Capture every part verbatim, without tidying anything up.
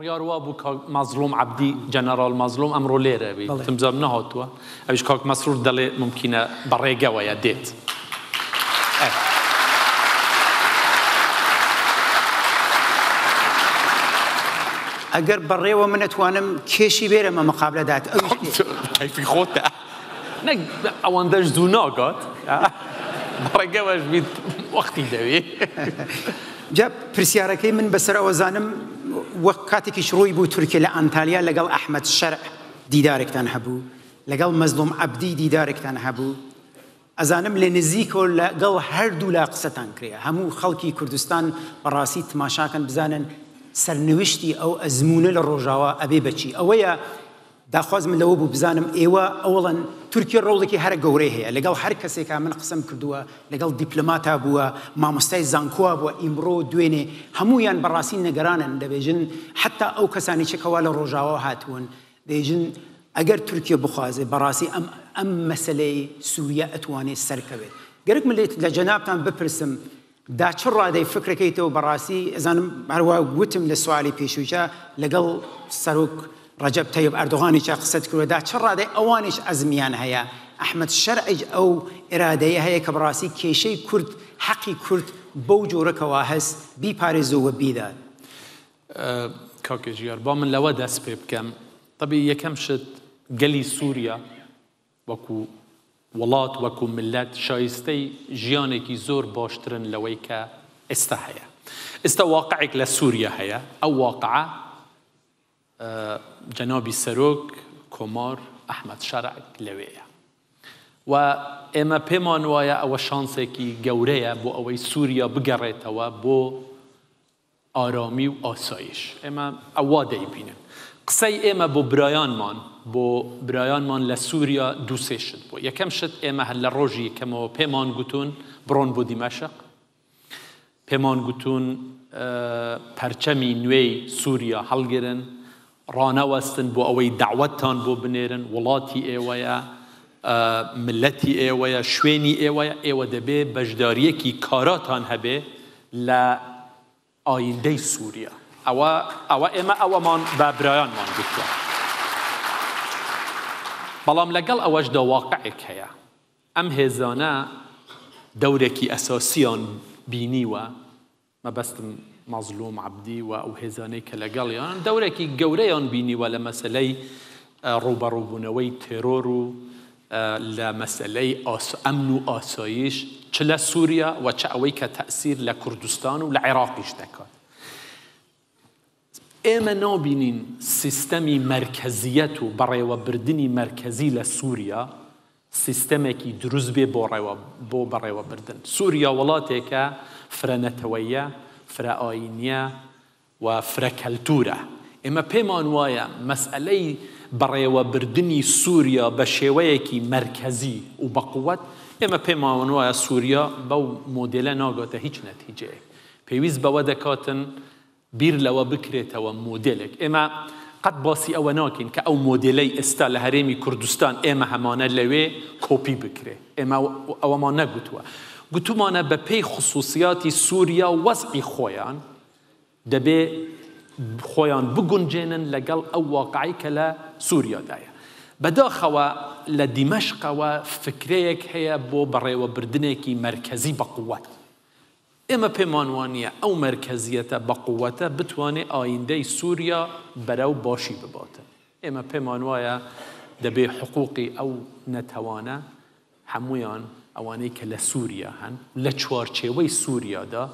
Riyar wa bû ka Mazlûm Ebdî, General Mazlûm, emro lêre bî. Belê. Timzab nehatuwe. Ew ji kak Mesrûr delê mumkîne berêge we ye dêt. Eh. Eger berê we min etwanim kêşî bêre me miqabile dat. Ew işte. Keyfî xwe te. Ne, ewande ji zû nagat. Berêge we ji bî wextî dewî. Ca pirsiyareke min beser ew zanim, wek katekî ji rûyî bû Tirkiye li Antalya legel Ehmed Şer dîdarektan hebû, legel Mezlûm Ebdî dîdarektan hebû. Ezanim lê nizîko legel her du la qisetan kiriye. Hemû xelkî Kurdistan berasî timaşakin bizanin sernewiştî ew ezmûne li Rojawa ebê beçî. Ewe ye. Daxwaz min lewe bû bizanim êwe ewilan Tirkiye rolekî here gewrê heye. Legel her kesêka min qisem kirduwe, legel dîplomata bûwe, mamostayê zankowa bûwe, îmro, duênê, hemûyan berasî negeran in, dibêjin heta ew kesanî çi kewa li Rojawa hatibûn, dibêjin eger Tirkiye bixwaze, berasî em, em meseleyê Sûriye etwanê serkeve. Gerek min lê, le cenabtan bipirsim, da çi radey fikrekê te û berasî, ez zanim her wa gotim li sualê pêşûyî ca, legel Serok Recep Tayyip Erdoganî ca qise dikir, da çi radey ewanî ji ezmiyan heye? Ehmed Şer'î ew îradeyê heye ke berasî kêşey Kurd, heqî Kurd bew coreke wa hest, bîparêzo we bîda. Kake Jiyar, ba min lewe dest pê bikem. Tebî yekem şit gelî Sûriya wekû welat, wekû millet şayistey jiyanekî zor baştir in lewey ke êsta heye. Êsta waqi'ek le Sûriye heye. Ew waqi'a, e, cenabî Serok Komar Ehmed Şer'ek lewê ye. We ême pêman waye ewe şansekî gewre ye bo ewey Sûriya bigerêtewe bo aramî û asayîş. Ême ew wa deyî bînin. Qisey ême bo birayanman, bo birayanman le Sûriya du sê şit bû. Yekem şit ême helle rojî yekemo pêman gotûn, biron bo Dîmeşiq. Pêman gotûn, e, perçemî nûyê Sûriya helgirin, ranewestin bo ewey dawetan bo binêrin, welatî êwe ye, e, miletî êwe ye, şwênî êwe ye, êwe debê beşdariyekî karatan hebê le ayîndey Sûriya. Ewa, ewa ême ewa man be birayan man gotiye. Belam legel ewa ji de waqi'ek heye. Em hêzane dewrekî esasiyan bînî we. Mebestim Mazlûm Ebdî we ew hêzaney ke legel yan. Dewrekî gewreyan bînî we le meseley, e, rûberûbûnewey teror û e, le meseley as-, emn û asayîş, çi le Sûriya we çi ewey ke tesîr le Kurdistan û le Iraqî jî dekat. Ême nabînîn sîstemî merkeziyet û berêwebirdinî merkezî le Sûriya, sîstemekî dirust bê bo rêwe-, bo berêwebirdin. Sûriya welatêke fire neteweyî ye, fire ayînî ye, we firekeltûr e. Ême pêman waye meseleyî berêwebirdinî Sûriya be şêweyekî merkezî û be quwet, ême pêman waye Sûriya bew modêle nagate hîç netîceyek. Pêwîst be we dekatin bîr le we bikirêtewe modêlek. Ême qet basî ewe nakin ke ew modêley êsta li herêmî Kurdistan ême hemane lewê kopî bikirê. Ême ew, ewe ma negotwe. Gotumane be pey xisûsiyatî Sûriya wez'î xweyan, debê xweyan biguncênin legel ew waqi'î ke le Sûriya de ye. Bedaxewe le Dîmeşqe we fikreyek heye bo berêwebirdinekî merkezî be quwet. Ême pêman wa niye ew merkeziyete be quwete bitwanê ayîndey Sûriya berew başî bibatin. Ême pêman wa ye debê hiqûqî ew netewane hemûyan ewanê ke le Sûriya hen, le çarçêwey Sûriya de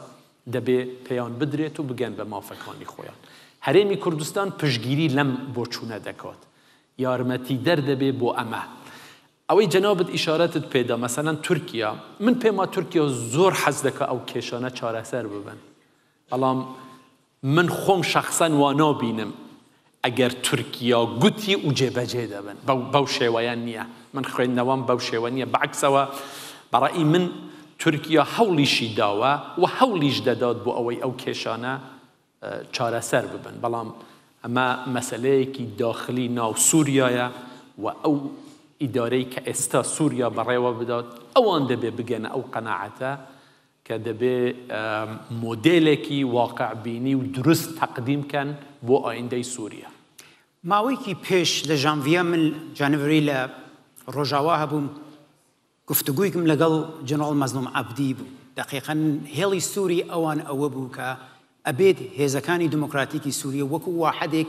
debê pêyan bidrêt û bigen be mafekanî xweyan. Herêmî Kurdistan piştgîrî lem boçûne dekat. Yarmetîder debê bo eme. Ewey cenabit îşaretit pê da, meselen Tirkiya. Min pêma Tirkiya zor hez deka ew kêşane çareser bibin. Belam min xwem şexsen wa nabînim. Eger Tirkiya gotî û cêbecê debin. Bew, bew şêweye niye. Min xwendnewan bew şêwe niye. Bieksewe, berayî min Tirkiya hewlîşî dawe û hewlîş dedat bo ewey ew kêşane, e, çareser bibin. Belam eme meseleyekî daxilî nav Sûriya ye û ew îdareyî ke êsta Sûriya berêwe bidat, ewan debê bigene ew qenaete ke debê, e, modêlekî waqi'bînî û dirust teqdîm ken بۆ ئایندەی سووریا. ماوەیەکی پێش لە ژانڤیە من جانڤری لە ڕۆژاوا هەبووم، گفتوگویکم لەگەڵ جنرال مەزلوم عەبدی بوو. دەقیقەن هێڵی سووری ئەوان ئەوە بوو کە ئەبێت هێزەکانی دموکراتیکی سووریە وەکو واحدێک،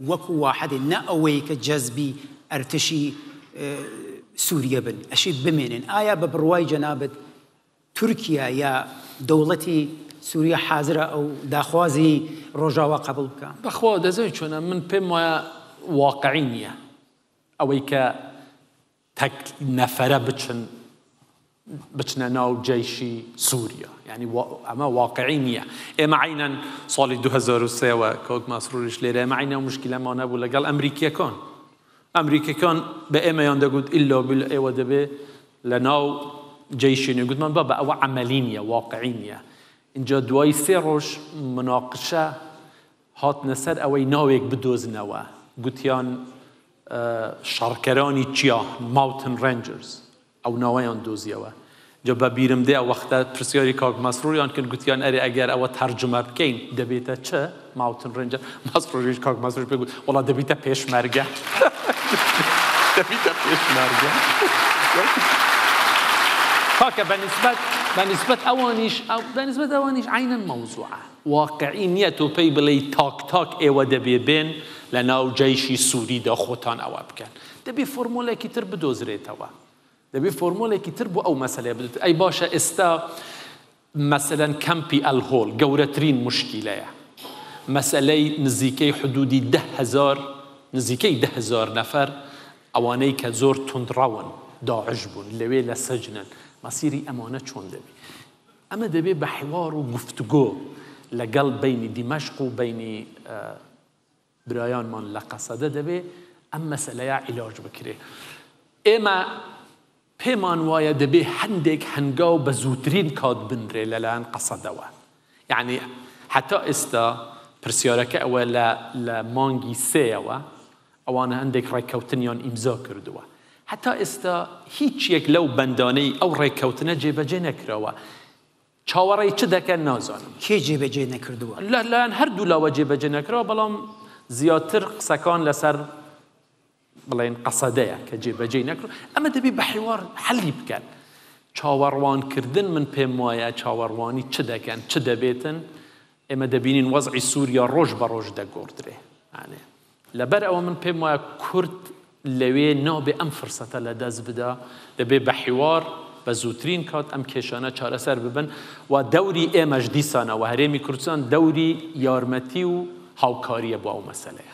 وەکو واحدێک، نە ئەوەی کە جەزبی ئەرتشی سووریە بن، ئەشی بمێنن. ئایا بە بڕوای جەنابەت تورکیا یا دەوڵەتی سووریە حازرە ئەو داخوازی ڕۆژاوا قبول بکە؟ بەخوا دەزەوی چۆنە، من پێم وایە واقعی نییە ئەوەی کە تەک نەفەرە بچن بچنە ناو جەیشی سووریا. یعنی ئەمە واقعی نییە. ئێمە عینەن ساڵی دوو هەزار و سێ وە کاک مەسروریش لێرە، ئێمە عینە مشکلەمان هەبوو لەگەڵ ئەمریکیەکان. ئەمریکیەکان بە ئێمەیان دەگوت ئیلا بیلا ئێوە دەبێ لە ناو جەیشی نوێ. گوتمان بابە ئەوە عەمەلی نییە، واقعی نییە. اینجا دوای سێ ڕۆژ مناقشە هاتنە سەر ئەوەی ناوێک بدۆزنەوە، گوتیان شەڕکەرانی چیا، Mountain Rangers، ئەو ناوەیان دۆزیەوە. جا بە بیرم دێ ئەو وەختە پرسیاری کاک مەسروریان کرد، گوتیان ئەرێ ئەگەر ئەوە تەرجمە بکەین دەبێتە چ؟ Mountain Ranger. مەسروریش، کاک مەسروریش پێ گوت وەڵا دەبیتە پێشمەرگە. دەبیتە پێشمەرگە. کاکە بە نسبەت بە نسبەت ئەوانیش بە نسبەت ئەوانیش عینەن مەوزوعە. واقعی نییە تۆ پێی بڵێی تاک تاک ئێوە دەبێ بێن لە ناو جەیشی سووریدا خۆتان ئەوە بکەن. دەبێ فۆرمۆلێکی تر بدۆزرێتەوە. دەبێ فۆرمۆلێکی تر بۆ ئەو مەسەلەیە بدۆزرێت. ئەی باشە ئێستا مەسەلەن کەمپی ئەلهۆل گەورەترین مشکیلەیە. مەسەلەی نزیکەی حدودی دە هەزار، نزیکەی دە هەزار نەفەر، ئەوانەی کە زۆر توندڕەون، داعش بوون، لەوێ لە سجنن. مەسیری ئەمانە چۆن دەبێ؟ ئەمە دەبێ بە حیوار و گفتوگۆ لەگەڵ بینی دیمەشق و بینی برایانمان لە قەسەدە دەبێ ئەم مەسەلەیە عیلاج بکرێ. ئێمە پێمان وایە دەبێ هەندێک هەنگاو بە زووترین کات بنرێ لەلایەن قەسەدەوە. یعنی هەتا ئێستا پرسیارەکە ئەوە لە لە مانگی سێەوە ئەوانە هەندێک ڕێککەوتنیان ئیمزا کردووە. هەتا ئێستا هیچ یەک لەو بەندانەی ئەو ڕێککەوتنە جێبەجێ نەکراوە. چاوەڕێی چ دەکەن نازانم. کێ جێبەجێ نەکردووە؟ لە لایەن هەردوو لاوە جێبەجێ نەکراوە، بەڵام زیاتر قسەکان لەسەر بڵێن قەسەدەیە کە جێبەجێ نەکرد. ئەمە دەبێ بە حیوار حەلی بکەن. چاوەڕوانکردن من پێم وایە چاوەڕوانی چ دەکەن، چ دەبێتن. ئێمە دەبینین وەزعی سووریا ڕۆژ بە ڕۆژ دەگۆڕدرێ. یانێ لەبەر ئەوە من پێم وایە کورد لەوێ نابێ ئەم فرسەتە لە دەست بدا، دەبێ بە حیوار بە زووترین کات ئەم کێشانە چارەسەر ببن و دەوری ئێمەش دیسانە و هەرێمی کوردستان دەوری یارمەتی و هاوکاریە بۆ ئەو مەسەلەیە.